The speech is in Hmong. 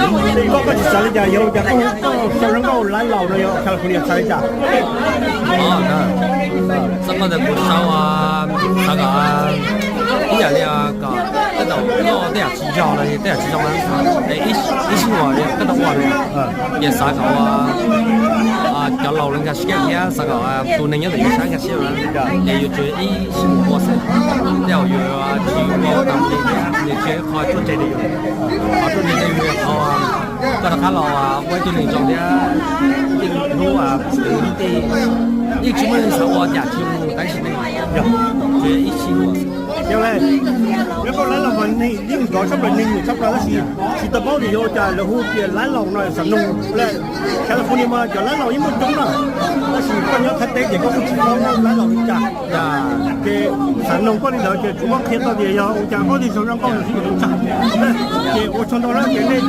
Koj, koj tsis xav li cas, yog ua cas koj, koj sau zaj nkauj Lab Laus no yog California txhais li cas? Txoj nkauj ntawd kuv sau, xav kom ib yam li kom tej zaum koj tej yam tsis yog los yog tej yam tsis zoo na, es ib sij huam koj tau ua na, ces xav kom cov laus lawv nkag siab thiab xav kom tus neeg nyob ntawm yus sab nkag siab na, es yuav tsum ib sij huam ua xwb, tej zaum yus tsis ua tau li thiab nws tsis yog qhov ruaj ntseg rau yus, qhov ruaj ntseg rau yus yog qhov koj rov qab los ua ib tug neeg zoo thiab yeej hlub, yeej tsis muaj neeg xav ua cas tsis mus tab sis ne, yog tsis ib sij huam. Yog li, zaj nkauj Lab Laus mas neeg yeej nrov tshaj plaws, neeg nyiam tshaj plaws tab sis tsis tau paub tias yog ua cas lawv hu tias Lab Laus no xam noog. California mas cov Lab Laus yeej muaj coob na, tab sis koj nyob Thaib teb ces koj kuj tsis paub Lab Laus li cas. Ces xam noog koj li ntawd ces tsuas muab qhia tau tias yog ua cas koj thiaj sau zaj nkauj no thiaj li tau tshaj. Ces ua tsaug ntau na ces nej